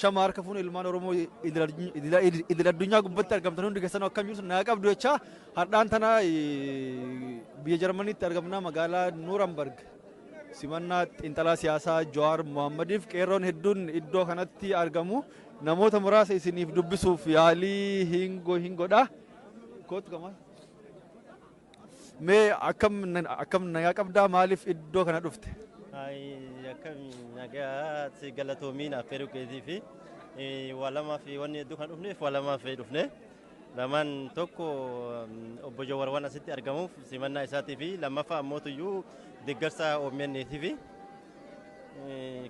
Ashama harka fuun ilmaan Oromoo idil addunyaa gubbatti argamtan hundi keessanuu akkam jirtu naa qabdu jecha har'aan tana biyya Jarmaniitti argamna magaalaa Nuurambarg simannaa xiinxalaa siyaasaa Jawaar Mohammadiif qeerroon hedduun iddoo kanatti argamu namoota muraasa isiniif dubbisuuf yaalii hin godha. Kootu gamaa. Mee akkam nagaa qabdaa, maaliif iddoo kana dhufte? Akkam nagaa si galatoomiin affeeruu keetii fi waa lamaa fi wanni hedduu kan dhufneef waa lamaa fi dhufne. Lamaan tokko obbo Jawar waan asitti argamuuf simannaa isaatii fi lammaffaa ammootuyyuu deeggarsa OMN fi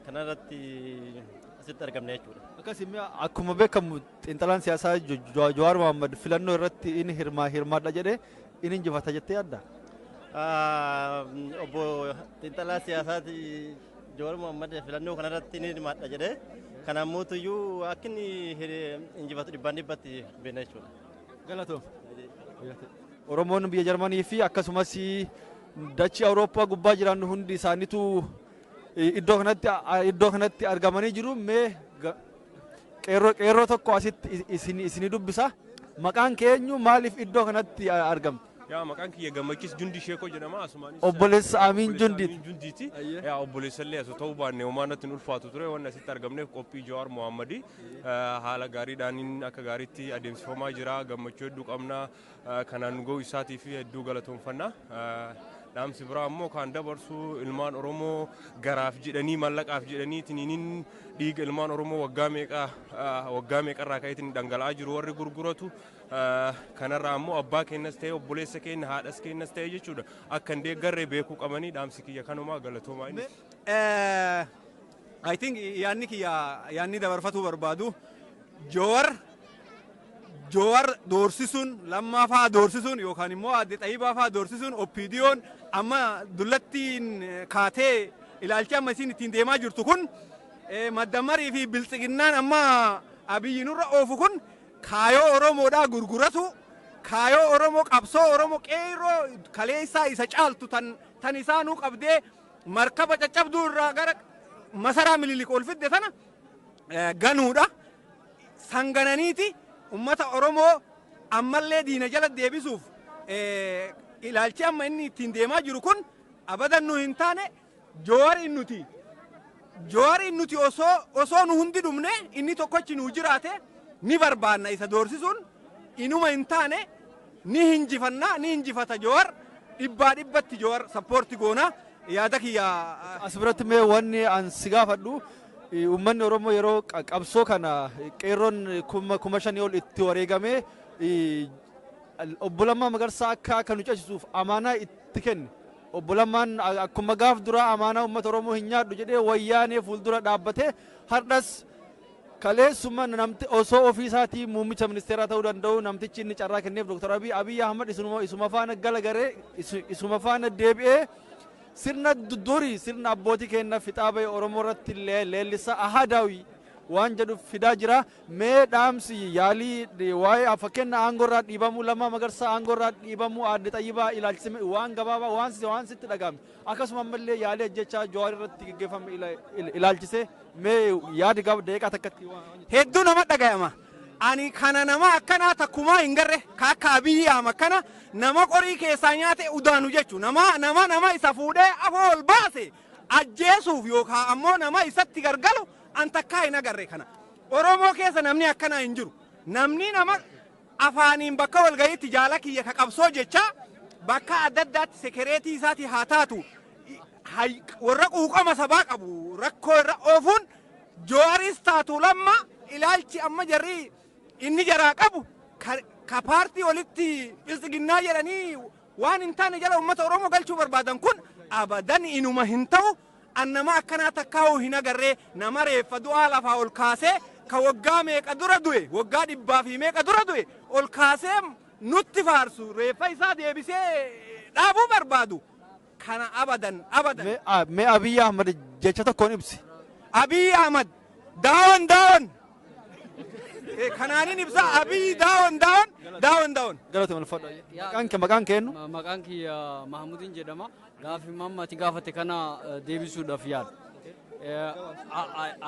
kanarratti asitti argamne jechuudha. Akkasii akkuma beekamu xiinxalaan siyaasaa Jawaar Mohammad filannoo irratti inni hirmaadha jedhee inni injifata jettee yaadda? Obbo xiinxalaa siyaasaati Jawaar Mohammad filannoo kanarratti inni hirmaadha jedhee kana ammootuyyuu akka inni injifatu dhibbaan dhibbatti beekna jechuudha. Galatoom. Oromoon biyya Jarmanii fi akkasumas dachii Awurooppaa gubbaa jiran hundi isaaniitu iddoo kanatti argamanii jiru. Mee qeerroo tokko asitti isinii dubbisa. Maqaan keenyu, maaliif iddoo kanatti argamte? Yaa, maqaan kiyya Gammachiis Jundi Sheekoo jedhama. Asumaanis Obboleessa Amiin Jundiiti. Jundiiti. Yaa, obboleessa illee osoo ta'uu baanne homaa natti hin ulfaatu ture. Wanni asitti argamneef qophii Jawaar Mohammadi haala gaariidhaan akka gaariitti adeemsifamaa jira. Gammachuu hedduu qabna. Kanaan nu ga'uu isaatii fi hedduu galatoomfanna. Dhaamsi biraa immoo kan dabarsu ilmaan Oromoo garaaf jedhanii, mallaqaaf jedhanii tiniinin dhiiga ilmaan Oromoo waggaa meeqa waggaa meeqarraa ka'eetiin dhangala'aa jiru warri gurguratu kanarraa immoo abbaa keenyas ta'e, obboleessa keenya, haadhas keenyas ta'e jechuudha, akka hin deeggarree beekuu qabanii. Dhaamsi kiyya kanumaa, galatoomaa inni. I think yaanni kiyya, yaanni dabarfatuu barbaadu, Joowar doorsisuun, Lammaa fa'aa doorsisuun yookaan immoo aadde Xayyibaa fa'aa doorsisuun, OPDO'n amma dullattiin kaatee ilaalchi amma isin ittiin deemaa jirtu kun, maddamarii fi biltsiginnaan amma Abiyyi nurra oofu kun, kaayoo Oromoodhaa gurguratu, kaayoo Oromoo, qabsoo Oromoo qeerroo kaleessaa isa caaltu tan isaanuu qabdee markaba caccabduu irraa gara masaraa Mililik ol fidde tana ganuudha. Sangananiiti ummata Oromoo ammallee diina jala deebisuuf ilaalchi amma inni ittiin deemaa jiru kun abadan nu hin taane. Joowariin nuti osoo nu hundi dhumne inni tokkochi nu jiraate ni barbaanna. Isa doorsisuun inuma hin taane. Ni hinjifanna, ni hinjifata Joowar dhibbaa dhibbatti. Joowar support goona, yaada kiyya. As biratti mee wanni an si gaafadhu, uummanni Oromoo yeroo qabsoo kana qeerroon 5,000 ol itti wareegamee obbo Lammaa Magarsaa akka nu ceesisuuf amaanaa itti kenne. Obbo Lammaan akkuma gaaf duraa amaanaa uummata Oromoo hin nyaadhu jedhee wayyaanee fuuldura dhaabbatee hardhas kaleessuma namti osoo ofii isaatii muummicha ministeeraa ta'uu danda'u namtichi inni carraa kenneef Dr. Abiy Ahmad isuma faana galagaree isuma faana deebi'ee sirna durii, sirna abbootii keenya fixaa ba'e Oromoo irratti leellisaa ahadawi waan jedhu fidaa jira. Mee dhaamsi yaalii waa'ee fakkeenya aangoo irraa dhiibamuu Lammaa Magarsaa, aangoo irraa dhiibamuu aadde Xayyibaa ilaalchisame waan gabaabaa waan sitti dhaga'ame, akkasuma ammallee yaalii ajjechaa Jawaar irratti gaggeeffame ilaalchise mee yaadi gaaba daqiiqaa takkatti. Hedduu nama dhaga'ama. Ani kana nama akkanaa takkumaa hin garre, ka akka Abiyyi Ahmad kana nama qorii keessaa nyaate udaanu jechu, nama isa fuudhee afoo ol baase ajjeesuuf yookaan ammoo nama isatti gargalu an takkaa hin agarre kana. Oromoo keessa namni akkanaa hin jiru. Namni nama afaaniin bakka walga'iitti jaala kiyya ka qabsoo jecha bakka adda addaatti sekereetii isaatii haa taatu warra quuqama sabaa qabu rakkoo irra oofuun Jawaaris taatu Lamma ilaalchi amma jarri inni jaraa qabu ka paartii walitti biltsiginnaa jedhanii waan hin taane jala uummata Oromoo galchuu barbaadan kun abadan inuma hin ta'u. An nama akkanaa takkaa'uu hin agarree, nama reeffa du'aa lafaa ol kaasee, ka waggaa meeqa dura du'e, waggaa dhibbaa fi meeqa dura du'e ol kaasee nutti faarsu, reeffa isaa deebisee dhaabuu barbaadu kana abadan abadan. Mee Abiyyi Ahmad jecha tokkoon ibsi. Abiyyi Ahmad down down. Kanaanin ibsa, Abiyyi down down down down. Galatoom, ulfaadha. Maqaan keenyu? Maqaan kiyya Mahamudiin jedhama. Gaaffii mamma ati gaafate kana deebisuudhaaf yaada.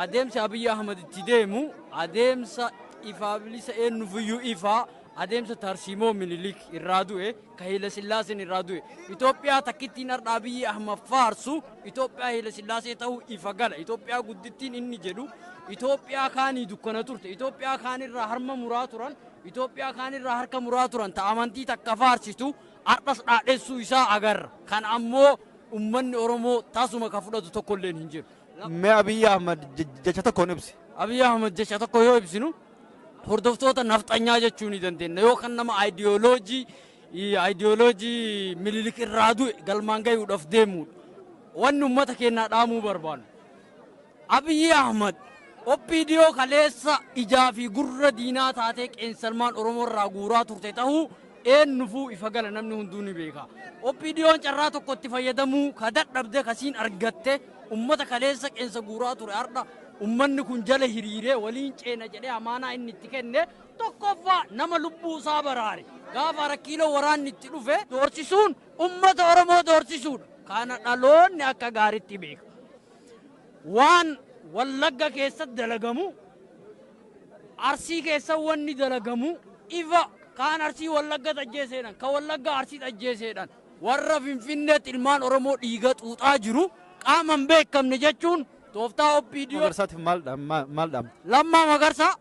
Adeemsa Abiyyi Ahmad itti deemu adeemsa ifaa bilisa eenyufiyyuu ifaa, adeemsa tarsiimoo Minilik irraa du'e, ka Haile Sillaaseen irraa du'e. Itoophiyaa takkittiin har'a Abiyyi Ahmad faarsu Itoophiyaa Haile Sillaasee ta'uu ifa gala. Itoophiyaa guddittiin inni jedhu Itoophiyaa kaanii dukkana turte, Itoophiyaa kaanirraa harma muraa turan, Itoophiyaa kaanirraa harka muraa turan, ta amantii takka faarsitu har'as dhaadhessuu isaa agarra. Kan ammoo ummanni Oromoo tasuma ka fudhatu tokkolleen hin jiru. Mee Abiyyi Ahmad jecha tokkoon ibsi. Abiyyi Ahmad jecha tokko yoo ibsinu, hordoftoota nafxanyaa jechuu ni dandeenya, yookaan nama aayidiyooloojii Minilik irraa du'e galmaan gayuudhaaf deemuudha. Wanni uummata keenyaa dhaamuu barbaannu, Abiyyi Ahmad OPDO kaleessa ijaa fi gurra diinaa taatee qeensalmaan Oromoo irraa guuraa turte ta'uu eenyufuu ifa gala, namni hunduu ni beeka. OPDOn carraa tokko itti fayyadamuu ka dadhabde kasiin argatte, ummata kaleessa qeensa guuraa ture har'a ummanni kun jala hiriiree waliin ceena jedhee amaanaa inni itti kenne, tokkoffaa nama lubbuu isaa baraare gaafa rakkiiloo waraanni itti dhufe doorsisuun ummata Oromoo doorsisuudha. Kana dhaloonni akka gaariitti beeka. Waan Wallagga keessatti dalagamu, Arsii keessa wanni dalagamu ifa. Kaan Arsii Wallagga ajjeeseedhaan, ka Wallagga Arsii ajjeeseedhaan, warra Finfinneetti ilmaan Oromoo dhiiga xuuxaa jiru qaama hin beekamne jechuun tooftaa OPDO. Magarsaatiif maal dhaamta? Lammaa Magarsaa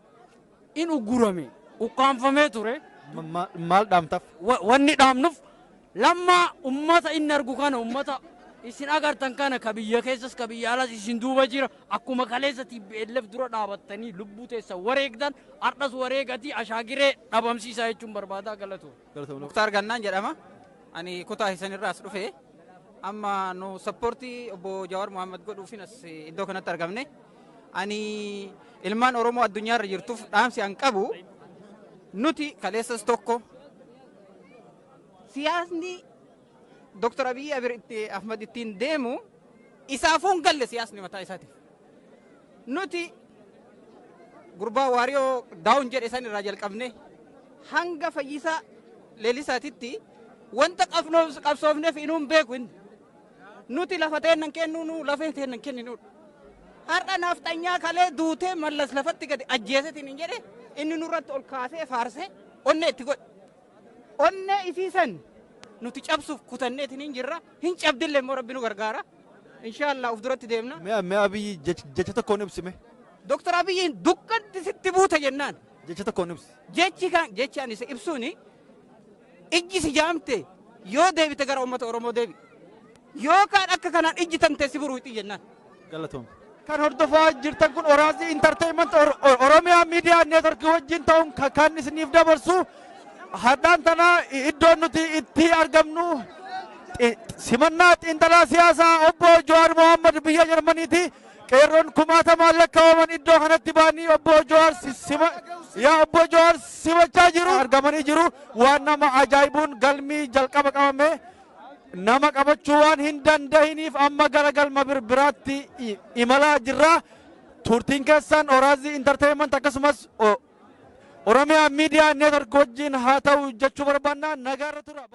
in uggurame, ukkaanfamee ture. Maal dhaamtaaf? Wanni dhaamnuuf, Lammaa ummata inni argu kana, ummata isin agartan kana, ka biyya keessas ka biyya alas isin duuba jira. Akkuma kaleessa TPLF dura dhaabattanii lubbuu teessa wareegdan, har'as wareegatii ashaagiree dhabamsiisaa jechuun barbaadaa. Galatu. Muktaar Gannaan jedhama. Ani kutaa isanirraa as dhufe. Amma nu support obbo Jawaar Mohaammed godhuufin as iddoo kanatti argamne. Ani ilmaan Oromoo addunyaarra jirtuuf dhaamsi an qabu, nuti kaleessas tokko, siyaasni Dr. Abiy Ahmad ittiin deemu isaafuu hin galle, siyaasni mataa isaatiif. Nuti gurbaa Waariyoo daawun jedhe san irraa jalqabne hanga Fayyisaa Leellisaatitti wanta qabsoofneef inuu hin beeku inni. Nuti lafa teennan kennuu, lafee teennan kenninuudha. Har'a nafxanyaa kalee duutee Mallas lafatti gadi ajjeesetiin hin jedhe, inni nurratti ol kaasee faarsee onnee itti godhe. Onnee isiisan nuti cabsuuf kutanneetiin hin jirra. Hin cabdillee immoo Rabbi nu gargaara. Inshaallah uf duratti deemna. Mee Abiyyi jecha tokkoon ibsime. Doktor Abiyyiin dukkatti sitti buuta jennaan. Jecha tokkoon ibsi. Jechi kan jechi ani isa ibsuuni, ijji si jaamte yoo deebite gara uummata Oromoo deebi. Yookaan akka kanaan ijji tantee si buruu jennaan. Galatoom. Kan hordofaa jirtan kun Oraazii Entertainment Oromiyaa Miidiyaa Neetworkii wajjin ta'uun kan isiniif dabarsu. Hadhaan tana iddoon nuti itti argamnu simannaa xiinxalaa siyaasaa obbo Jawaar Mohammad biyya Jarmaniiti. Qeerroon kumaatamaan lakkaa'aman iddoo kanatti ba'anii obbo Jawaar sima yaa obbo Jawaar simachaa jiru, argamanii jiru. Waan nama ajaa'ibuun galmii jalqaba qabame nama qabachuu waan hin danda'iniif amma gara galma biraatti imalaa jirra. Turtiin keessan Oraazii Entertainment akkasumas Oromiyaa Miidiyaa Neetwork wajjin haa ta'u jechuu barbaanna. Nagaarra tura.